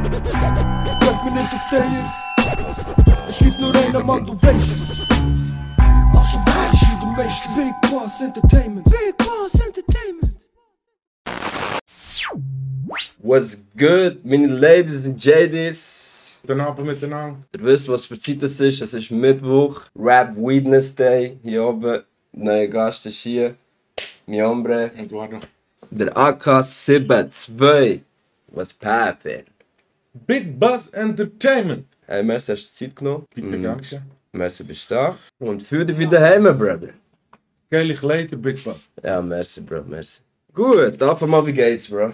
Bleib mir nicht auf der. Es gibt nur einen Mann, du weißt es. Also wer ist hier der Meister? Big Bas Entertainment. Big Bas Entertainment. What's good, meine Ladies and Jadies? Guten Abend miteinander. Ihr wisst, was für Zeit es ist Mittwoch, Rap Weednesday, hier oben, neuer Gast ist hier, mein Hombre, Eduardo. der AK-72, was Pape. Big Bas Entertainment. Hey, merci, hast du Zeit genommen? Bitte, danke. Merci, bist du da. Und fühl dich wieder heim, Brother. Geile Kleider, Big Bas. Ja, merci, Bro, merci. Gut, einfach mal, wie geht's, Bro?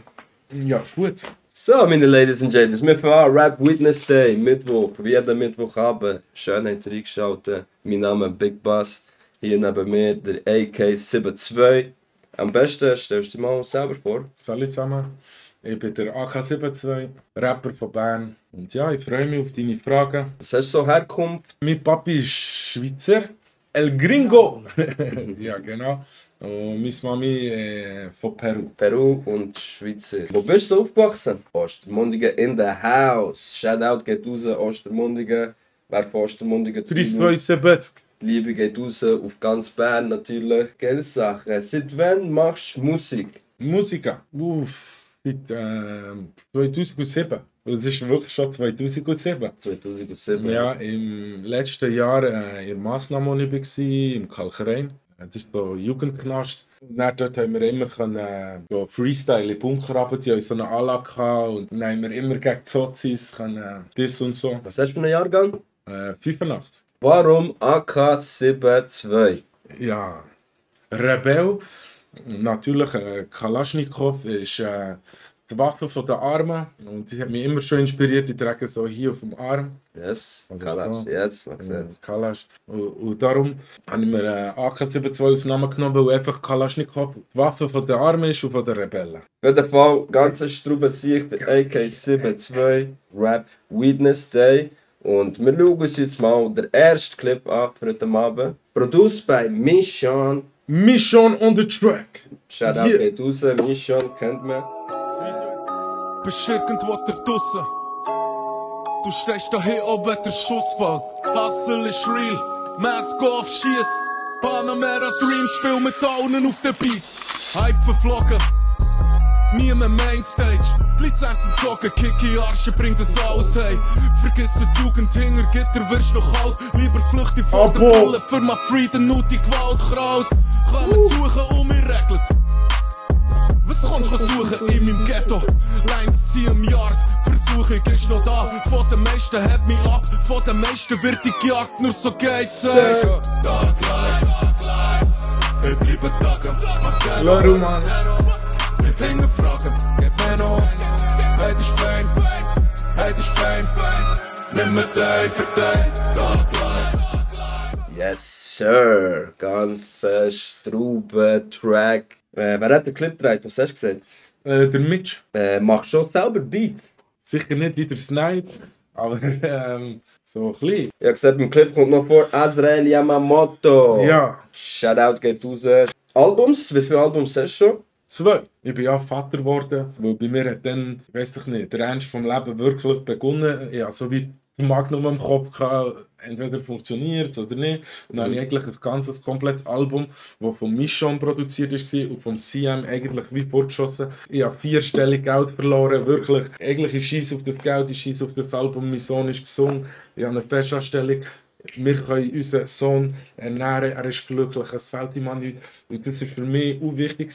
Ja, gut. So, meine Ladies and Jadies, wir fahren Rap Weednesday, Mittwoch, wie jeden Mittwochabend. Schön, habt ihr eingeschaltet. Mein Name ist Big Bas. Hier neben mir der AK-72. Am besten stellst du dich mal selber vor. Salut zusammen. Ich bin der AK-72, Rapper von Bern. Und ja, ich freue mich auf deine Fragen. Was hast du so Herkunft? Mein Papi ist Schweizer. El Gringo. Ja, genau. Und meine Mami von Peru. Peru und Schweizer. Wo bist du aufgewachsen? Ostermundigen in the house. Shoutout geht raus, Ostermundigen. Wer von Ostermundigen zu 372. Liebe geht raus auf ganz Bern natürlich. Geile Sache. Seit wann machst du Musik? Musiker. Seit 2007. Das ist wirklich schon 2007. 2007. Ja, im letzten Jahr in der Massnahme, wo ich war, im Kalkrein. Das ist so Jugendknast. Und dann dort haben wir immer so Freestyle in Bunker runter, die haben so eine Anlage gehabt. Und dann haben wir immer gegen die Sozis das und so. Was hast du für einen Jahrgang? 85. Warum AK-72? Ja, Rebell. Natürlich, Kalaschnikow ist die Waffe der Armen. Und die hat mich immer schon inspiriert. Die tragen so hier auf dem Arm. Yes, Also Kalasch, so. jetzt, man sieht. Kalasch. Und darum habe ich mir AK-72 als Namen genommen, weil einfach Kalaschnikow die Waffe der Armen ist und von der Rebellen. Auf jeden Fall, ganz Strube Sieg, der AK-72, Rap Weednesday. Und wir schauen uns jetzt mal den ersten Clip an für heute Abend. Produced by Mission. Mission on the track. Shoutout geht raus, Mission kennt man. Bist irgendwo da draussen. Du stehst dahin, ob wenn der Schuss fällt. Hustle ist real, Mask auf, schieß. Panamera Dream, spiel mit allen auf den Beats. Hype verflogen, niemand Mainstage. Die Lizenzen zogen, Kicki Arsche, bringt das alles hey. Vergiss die Jugend hinter Gitter, wirst noch alt. Lieber flüchte vor der Bulle für my Freedom und die Gewalt kraus. Kommen suchen mir Regels. Was kommst du suchen in meinem Ghetto? Lines ziehen im Yard, Versuchung ist noch da. Von den meisten hebt mich ab, von den meisten wird ich gejagt, nur so geht's. Tag live, ich bleibe Tage, mach gerne Laru, Mann. Nicht hinterfragen, gib mir noch. Hey, das ist Fame, hey, das ist Fame. Nimm mir Day für Day, Tag live. Yes, sir. Ganz Strube-Track. Wer hat den Clip gedreht? Was hast du gesagt? Der Mitch. Machst du schon selber Beats? Sicher nicht wie der Snipe, aber so ein bisschen. Ich habe gesagt, im Clip kommt noch vor Azrael Yamamoto. Ja. Shoutout geht raus. Albums? Wie viele Albums hast du schon? 2. Ich bin ja Vater geworden, weil bei mir hat dann, ich weiss doch nicht, der Ernst vom Leben wirklich begonnen. Ja, so wie der Magnum im Kopf gehabt, entweder funktioniert es oder nicht. Und dann habe ich eigentlich ein ganzes komplettes Album, das von Mission produziert war und von CM eigentlich wie fortgeschossen. Ich habe 4-stellig Geld verloren, wirklich. Eigentlich ist Scheiß auf das Geld, ich scheiß auf das Album, mein Sohn ist gesungen, ich habe eine Festanstellung. Wir können unseren Sohn ernähren, er ist glücklich, es fehlt ihm an nichts. Und das war für mich auch wichtig.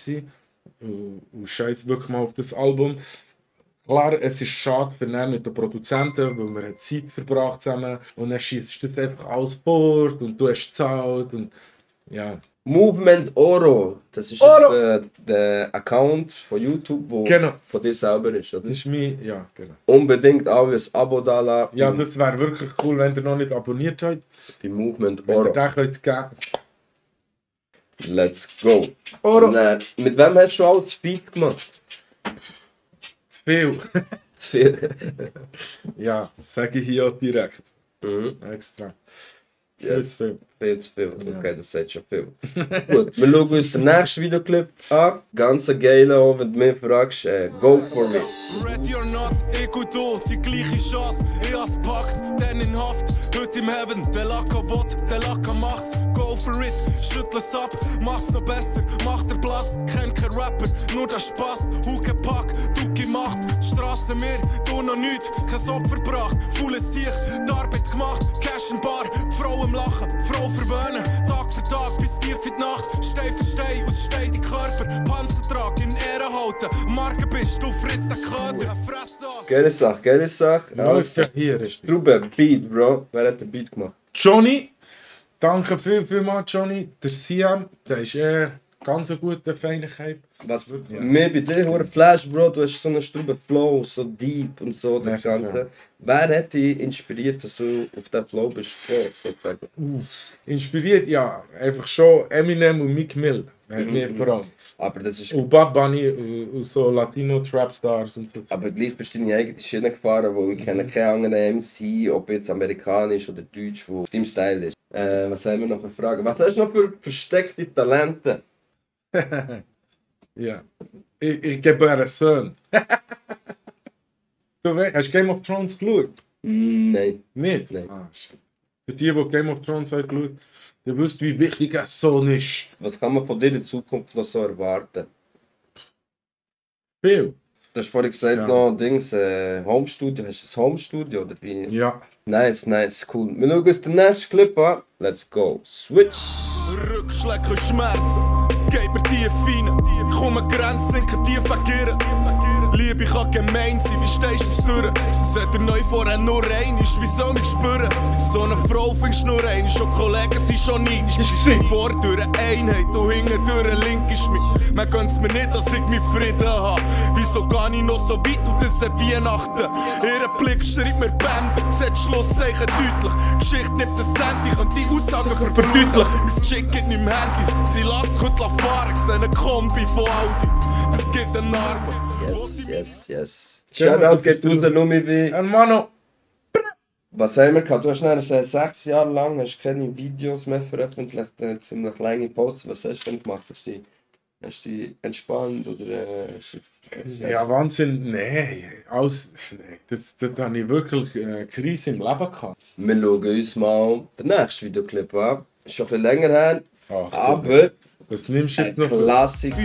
Und scheiß wirklich mal auf das Album. Klar, es ist schade für ihn mit den Produzenten, weil wir Zeit verbracht zusammen und dann schießt das einfach alles fort und du hast gezahlt und ja. Movement Oro, das ist jetzt, der Account von YouTube, der Genau. von dir selber ist, oder? Das ist mein, ja, genau. Unbedingt auch ein Abo da lassen. Ja, das wäre wirklich cool, wenn ihr noch nicht abonniert habt. Bei Movement Wenn ihr Oro. den könnt geben. Let's go. Oro. Mit wem hast du alles Feed gemacht? Zu viel. Zu viel. Ja, das sage ich hier auch direkt. Mhm. Extra. Yes. Viel. Viel zu viel. Okay, das sagt schon viel. Gut, wir schauen uns den nächsten Videoclip an. Ganz ein geiler, auch wenn du mich fragst, go for it. Ready or not, ich und du, die gleiche Chance. Ich hab's packt, dann in Haft. Heute im Heaven, der Lacker will, der Lacker macht's. Go for it, schüttel's ab, mach's noch besser. Mach der Platz, kenn kein Rapper, nur der Spaß. Hucke Pack, du gemacht. Die Straße mir, du noch nichts, kein Opfer gebracht. Faule Sicht, die Arbeit gemacht. Cash im Bar, Frau im Lachen, Frau verwöhnen. Tag für Tag, bis tief in die Nacht. Steh für Steh, aussteh die Körper. Panzertrag in Ehre halten. Marke bist, du frisst den Köder. Fress an. Geile Sache, geile Sache. Alles hier ist die. Trube, Beat, Bro. Wer hat den Beat gemacht? Johnny, danke vielmals Johnny. Der Siam, der ist ganz eine gute Feinigkeit. Was mir bei dir hure Flash, Bro, du hast so einen strube Flow, so deep und so das Merci, Ganze. ja. Wer hat dich inspiriert, dass du auf den Flow bist? Inspiriert, ja, einfach schon Eminem und Meek Mill. Hat mir vor allem. Aber das ist. Und Bad Bunny und so Latino Trap Stars und so. Aber gleich bist du in deine eigene Schiene gefahren, wo ich kenne keinen anderen MC, ob jetzt amerikanisch oder deutsch, wo dein Style ist. Was haben wir noch für Fragen? Was hast du noch für versteckte Talente? Ja. Ich gebe einen Sohn. Du weißt, hast du Game of Thrones geschaut? Nein. Nicht? Nein. Ah, shit. Für die Game of Thrones haben geschaut, ihr wisst, wie wichtig ein Sohn ist. Was kann man von dir in Zukunft noch so erwarten? Viel. Du hast vorhin gesagt, Ja. noch Dings, Homestudio. Hast du ein Homestudio oder wie? Ja. Nice, nice, cool. Wir schauen uns den nächsten Clip an. Let's go. Switch. Rückschläge und Schmerzen, es geht mir tief rein. Ich komme Grenzen, sinke tief agieren. Liebe kann gemein sein, wie stehst du es durch? Seht ihr neu vorher nur ein, ist wie soll ich spüren? So eine Frau findest du nur ein, schon Kollegen sind schon neidisch. Vor durch eine Einheit und hinten durch eine Link ist mich. Man gönnt's mir nicht, dass ich meinen Frieden habe. Wieso gar nicht noch so weit und das ist Weihnachten? Ihr Blick schreibt mir Bände, sieht Schlusszeichen deutlich. Geschichte nimmt das Ende, ich kann die Aussagen verdeutlichen. Mein Chick geht nicht im Handy, sie lässt es gut fahren, ich sehe eine Kombi von Audi. Das gibt eine Narbe. Yes. Shoutout geht aus der Lumi wie. Hermano. Was haben wir gehabt? Du hast nachher 6 Jahre lang hast keine Videos mehr veröffentlicht, ziemlich lange Posts. Was hast du denn gemacht? Hast du dich entspannt oder Ja, Wahnsinn. Nein. Nee. Das habe ich wirklich eine Krise im Leben gehabt. Wir schauen uns mal den nächsten Videoclip an. Ist schon ein bisschen länger her, Ach, aber was nimmst du jetzt ein noch? Klassiker.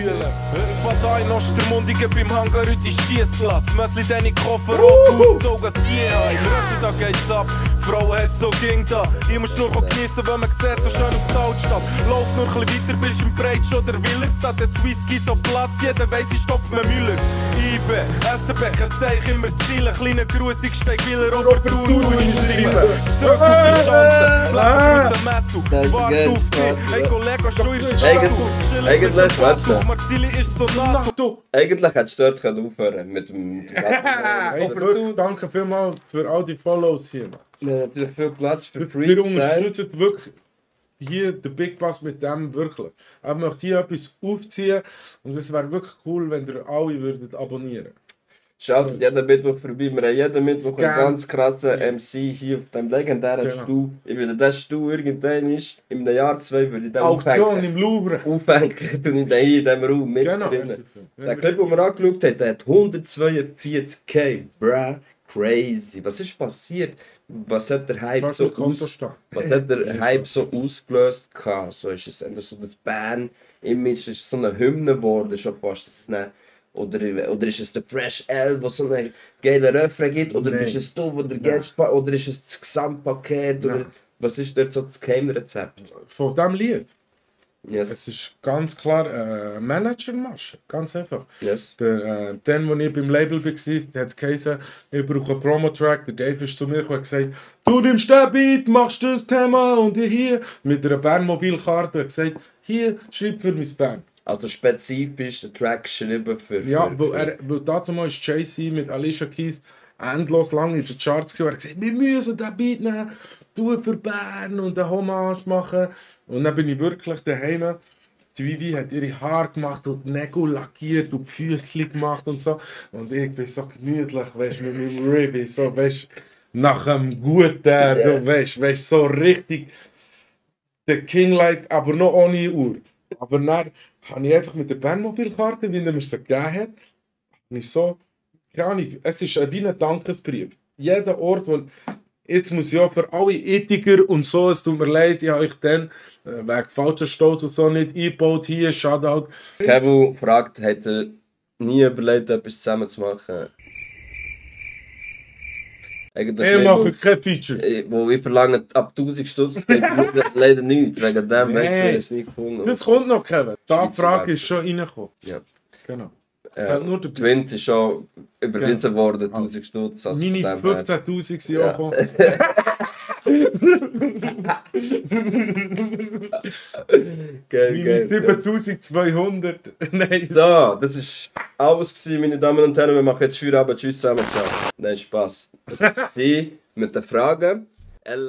Es war da in Ostermundigen beim Hangar und die Schiessplatz. Mössli deine Koffer rot ausgezogen als je. Im Rössel da geht's ab. Frauen hat so ging da. Ich muss nur geniessen, wenn man sieht, so schön auf die Altstadt. Lauf nur ein bisschen weiter, bist im Breitsch oder Willerstadt. Der Whisky so Platz, jeder weiss, ich stopf mir Müller. IB, SB, ich seh ich immer Ziele. Kleiner Gruß, ich steig wieder auf der Tour und ich schreibe. Zurück auf die Chance, bleib aus dem Metto. Wart auf dich, hey Kollege, schon ist Eigentlich, warte. Marzili ist so NATO. Eigentlich hättest du dort aufhören mit dem. Hey, wirklich, danke vielmals für all die Follows hier. Wir haben natürlich viel Platz für Wir Freestyle. unterstützen wirklich hier den Big Bass mit dem wirklich. Ich möchte hier etwas aufziehen und es wäre wirklich cool, wenn ihr alle würdet abonnieren. Schaut jeden Mittwoch vorbei. Wir haben jeden Mittwoch einen Scam. ganz krassen MC hier auf dem legendären Genau. Stuhl. Ich würde den Stuhl irgendwann ist, in einem Jahr, 2 würde ich den Auktion aufhängen. im Louvre. Aufhängen und ich den hier in diesem Raum mit Genau. drinnen. Der Clip, den wir angeschaut haben, der hat 142k. Bruh, crazy. Was ist passiert? Was hat der Hype so was hat der Hype so ausgelöst? So ist es entweder so das Band-Image, ist so eine Hymne geworden, schon fast. Das ist oder ist es der Fresh L, wo so einen geilen Refrain gibt? Oder ist es du, wo der Geld oder ist es das Gesamtpaket? Oder was ist dort so das Geheimrezept? Von diesem Lied? Yes. Es ist ganz klar Managermasche, ganz einfach. Yes. Dann, als ich beim Label war, hat es geheißen, ich brauche einen Promo-Track. Der Dave ist zu mir gekommen und gesagt, du nimmst den Beat, machst das Thema und ich hier mit einer Bernmobilkarte und gesagt, hier, schreib für mein Band. Also spezifisch den Track geschrieben für... Ja, weil dazu mal ist Jay-Z mit Alicia Keys endlos lang in den Charts gewesen. Er hat gesagt, wir müssen den Beat nehmen, du für Bern und eine Hommage machen. Und dann bin ich wirklich daheim. Die Vivi hat ihre Haare gemacht und die Nägel lackiert und die Füße gemacht und so. Und ich bin so gemütlich, weißt, mit meinem Ribby, so, weißt, nach einem guten, du weißt, so richtig der King-like, aber noch ohne Uhr. Aber dann habe ich einfach mit der Bandmobilkarte, wie er mir sie gegeben hat, habe ich so, keine Ahnung, es ist wie ein Dankesbrief. Jeder Ort, wo, jetzt muss ich auch für alle Ethiker und so, es tut mir leid, ich habe euch dann wegen falscher Stolz und so nicht eingebaut, hier, Shoutout. Kevu fragt, hat er nie überlegt, etwas zusammen zu machen? Eigentlich Ich nicht, mache kein Feature. wo wir verlangen, ab 1000 Stutz geht leider nichts. Wegen dem, weißt du, Nee. es nicht gefunden. Das kommt noch, Kevin. Die Schweizer Frage Rap. ist schon reingekommen. Ja. Genau. Fällt nur der Twins ist schon überwiesen worden, 1000 Stutz. Also Meine von dem her. 15.000 sind auch gekommen. Geil, Meine geil. 7.200. Nein. So, das ist alles gewesen, meine Damen und Herren. Wir machen jetzt Feierabend. Tschüss zusammen. Ciao. Nein, Spaß. Das ist sie mit den Fragen.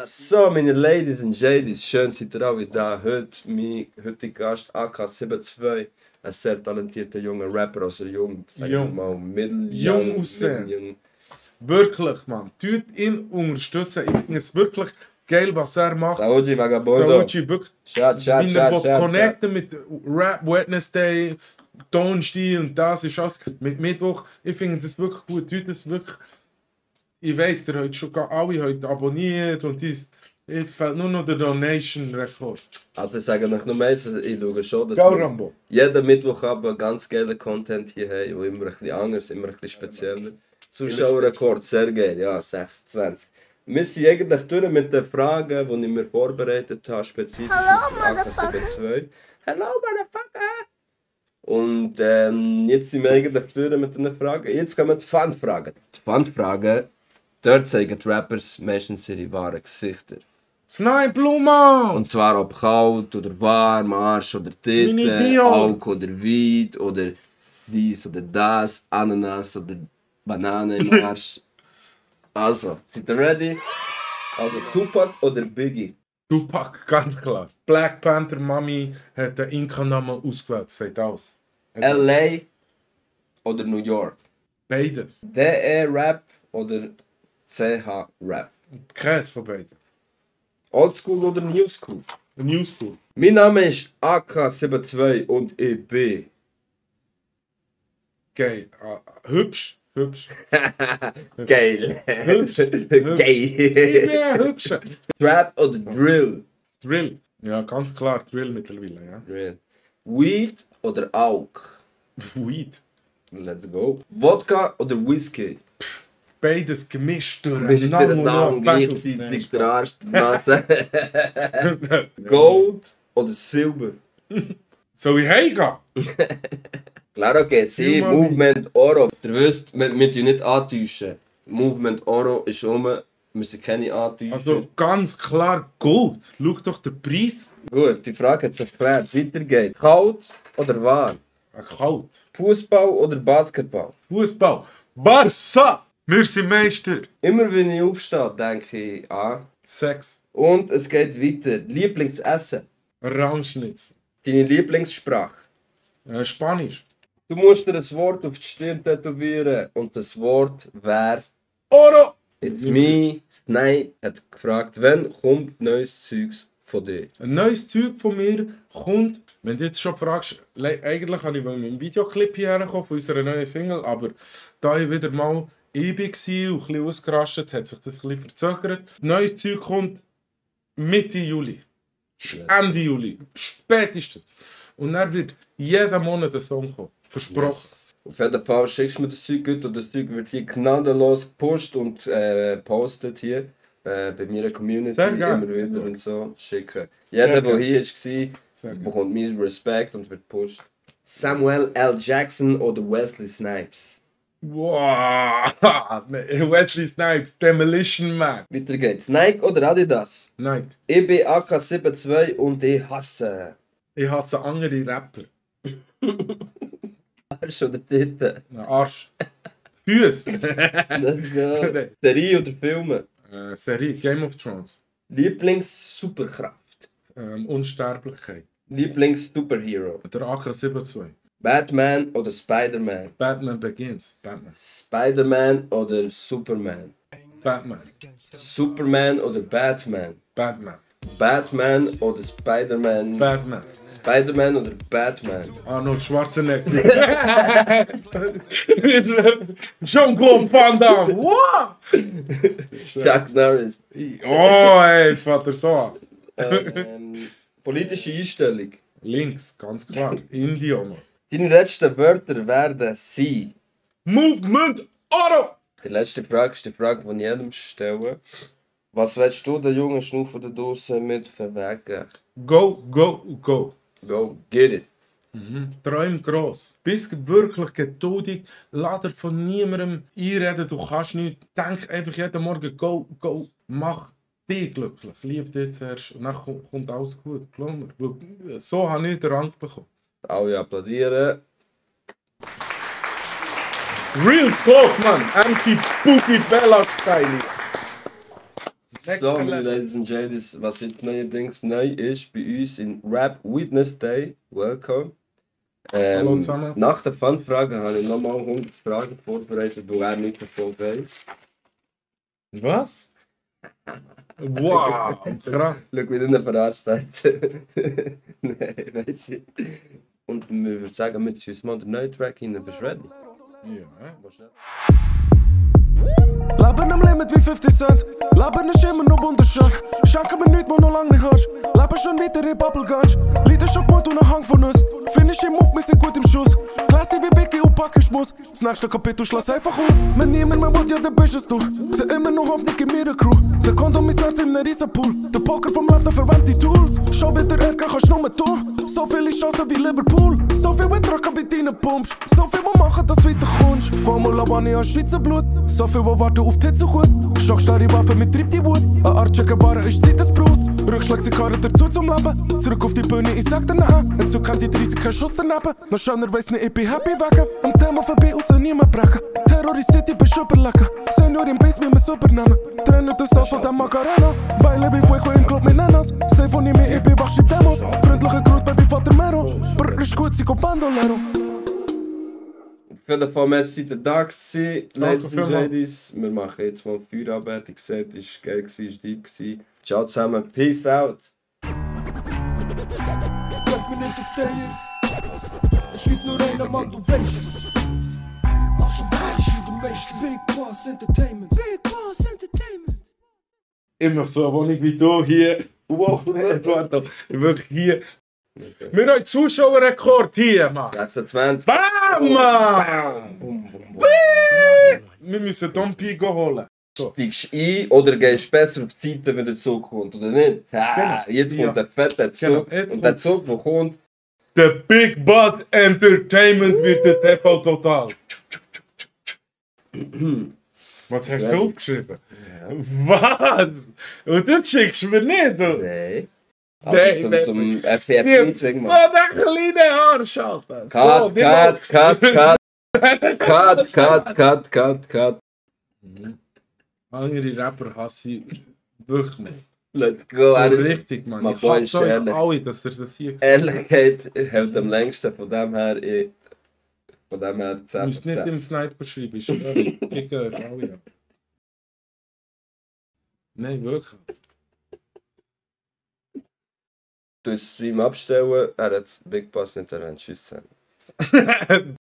So, meine Ladies and Jadies, schön seid ihr auch wieder da. Heute mein heutiger Gast, AK72, ein sehr talentierter junger Rapper, also jung, sagen wir Jung. mal, Jung aussehen. Wirklich, Mann. Tut ihn unterstützen. Ich finde es wirklich geil, was er macht. Saoji Vagabondo. Saoji wirklich. Chat, chat, Wie er chat, chat. connecten mit Rap Weednesday, Tonstil und das ist alles. Mit Mittwoch, ich finde das wirklich gut. Tut das wirklich. Ich weiss, ihr habt schon alle heute abonniert und jetzt fehlt nur noch der Donation-Rekord. Also ich sage noch nur eins, ich schaue schon, dass Ciao, wir Rambo. jeden Mittwoch aber ganz geilen Content hier haben, und immer ein bisschen anders, immer ein bisschen spezieller. Zuschauerrekord, sehr geil, ja, 26. Wir sind eigentlich durch mit den Fragen, die ich mir vorbereitet habe, spezifisch für AK72. Hello, Motherfucker! Und jetzt sind wir eigentlich durch mit den Fragen. Jetzt kommen die Fun-Fragen. Die Fun-Fragen, dort zeigen die Rappers meistens ihre wahren Gesichter. Snipe Bluma! Und zwar ob kalt oder warm, Arsch oder Meine Titten, Dio. Alk oder Weed oder dies oder das, Ananas oder Banane im Arsch. Also, seid ihr ready? Also Tupac oder Biggie? Tupac, ganz klar. Black Panther Mami hat den Inka-Namen ausgewählt, sagt aus. LA oder New York? Beides. DE-Rap oder CH-Rap? Keins von beiden. Oldschool oder Newschool? New School. Mein Name ist AK72 und ich bin... Geil. Hübsch. Hübsch. Geil. Hübsch. Ich Geil. bin hübsch. Trap oder Drill? Drill. Ja, ganz klar, Drill mittlerweile, ja. Drill. Weed oder Alk? Weed. Let's go. Wodka oder Whisky? Beides gemischt durch Bist du dir Namen gleichzeitig der Arsch Nase? Gold oder Silber? Soll ich heimgehen? Klar, okay, sie, Silber. Movement Oro. Ihr wisst, wir tun nicht antäuschen. Movement Oro ist rum, wir sind keine Antäuscher. Also ganz klar Gold. Schau doch den Preis. Gut, die Frage hat sich geklärt. Weiter geht's. Kalt oder warm? Kalt. Fußball oder Basketball? Fußball. Barca! Wir sind Meister. Immer wenn ich aufstehe, denke ich an. Sex. Und es geht weiter. Lieblingsessen. Raumschnitz. Deine Lieblingssprache. Spanisch. Du musst dir ein Wort auf die Stirn tätowieren und das Wort wäre Oro! It's me. Snipe hat gefragt, wann kommt neues Zeugs von dir? Ein neues Zeug von mir kommt, wenn du jetzt schon fragst, eigentlich habe ich mit einem Videoclip hierher gekommen von unserer neuen Single, aber da ich wieder mal ewig war und ein bisschen ausgerastet, hat sich das ein bisschen verzögert. Neues Zeug kommt Mitte Juli. Ende Juli. Spätestens. Und dann wird jeden Monat ein Song kommen. Versprochen. Yes. Auf jeden Fall schickst du mir das Zeug gut und das Zeug wird hier gnadenlos gepusht und postet hier bei mir in der Community Sehr gerne. immer wieder und so schicken. Jeder, der hier war, bekommt meinen Respekt und wird gepusht. Samuel L. Jackson oder Wesley Snipes? Wow! Wesley Snipes, Demolition Man. Weiter geht's. Nike oder Adidas? Nein, Ich bin AK72 und ich hasse. ich hasse andere Rapper. Arsch oder Titten? Arsch. Füße. Let's go. Serie oder Filme? Serie, Game of Thrones. Lieblings-Superkraft? Unsterblichkeit. Lieblings-Superhero? Der AK-72. Batman oder Spider-Man? Batman Begins. Batman. Spider-Man oder Superman? Batman. Superman oder Batman? Batman. Batman oder Spider-Man? Batman. Spider-Man oder Batman? Arnold Schwarzenegger. Jean-Claude Van Damme. Wow! Chuck Norris. Oh, ey, jetzt fährt er so an. Politische Einstellung. Links, ganz klar. Indio, Mann. Deine letzten Wörter werden sein. Movement Auto! Die letzte Frage ist die Frage, die ich jedem stelle. Was willst du den jungen Schnuffer da draussen mit verwegen? Go, go, go. Go, get it. Träum gross. Bist wirklich geduldig. Lass dir von niemandem einreden, du kannst nicht. Denk einfach jeden Morgen, go, go. Mach dich glücklich. Lieb dich zuerst. Und dann kommt alles gut. Glaub mir. Weil so habe ich den Rang bekommen. Alle applaudieren. Real Talk, Mann. MC Boogie Bellax-Style. So, meine Ladies and Ladies, was jetzt neuerdings neu ist bei uns in Rap Weednesday. Welcome. Hallo zusammen. Nach der Fun-Frage habe ich nochmal 100 Fragen vorbereitet, wo er nicht davon weiß. Was? Wow, krass. Schau, wie du verarscht hast. Nein, weißt du. Und wir würden sagen, wir ziehen uns mal den neuen Track rein. Bist du ready? Ja, Leben am Limit wie 50 Cent. Leben ist immer noch wunderschön. Schenke mir nichts, was noch lange nicht hast. Leben schon wieder in Bubblegunch. Leidenschaft Mord und ein Hang von uns. Finish im Move, wir sind gut im Schuss. Classy wie Biggie und pack Schmuss. Das nächste Kapitel schloss einfach auf. Wenn niemand mehr will, ja, dann bist es du. Sie immer noch Hoffnung in meiner Crew. Sie kommt um mein Herz in einem Riesenpool. Der Poker vom Leben verwendet die Tools. Schon wieder Ärger kannst nur du. So viele Chancen wie Liverpool. So viel Wettdrücken wie deine Pumps. So viel, wo machen, dass du weiter kommst. Formula One an Schweizer Blut. So viel, wo warten auf die so gut. Schockstarre Waffe mit Trieb die Wut. Eine Art Checker ist Zeit des Brauts. Rückschlag sie Karren dazu zum Leben. Zurück auf die Bühne, ich sag dir nein. Entzug kennt die 30, kein Schuss daneben. Noch schöner weiss nicht, ich bin happy wegen. Am Thema vorbei, raus niemand brechen. Terrorisiert, ich bin überlegen. Senior im Bass, wie wir's übernehmen. Trennen du so von dem Macarena. Beile wie Fuego im Club mit Nenas. Sei von ihm, ich bin wach, schreib Demos. Freundlicher Gruß, Baby Vater Mero. Brr, ist gut, sie kommt Bandolero. Auf jeden Fall, merci, der da gewesen, Ladies and vielmals. Ladies. Wir machen jetzt mal Feierabend. Ich sehe, es war geil, es war deep. Ciao zusammen, peace out. Bleib mir nicht auf der. Es gibt nur einen Mann, du weißt es. Also weißt du, du weißt Big Bas Entertainment. Big Bas Entertainment. Ich möchte so eine Wohnung wie du hier. Wow, Eduardo. Wirklich hier. Okay. Wir haben Zuschauerrekord hier, Mann. 26. Bam, Mann! Wir müssen Don Pico holen. Steigst ein oder gehst besser auf die Seite, wenn der Zug kommt, oder nicht? Genau. Jetzt kommt der fette Zug. Genau, jetzt Und der Zug, der kommt, Der Big Bas Entertainment wird der TV Total. Was hast du aufgeschrieben? Was? Und das schickst du mir nicht, du? nein. Nein, Aber zum RFI Jetzt so singen wir. der kleine Arsch, Alter. Cut, cut. Andere Rapper hasse ich wirklich nicht. Let's go. So Alter. richtig, Mann. Mein Ich Boy hasse ist euch ehrlich. alle, dass ihr das hier seht. Ehrlichkeit hält am längsten, von dem her 10%. Du musst nicht im Sniper schreiben, ich schwöre. Ich gehe euch alle an. Nein, wirklich. Du Stream abstellen, er hat Big Bas Entertainment. Tschüss zusammen.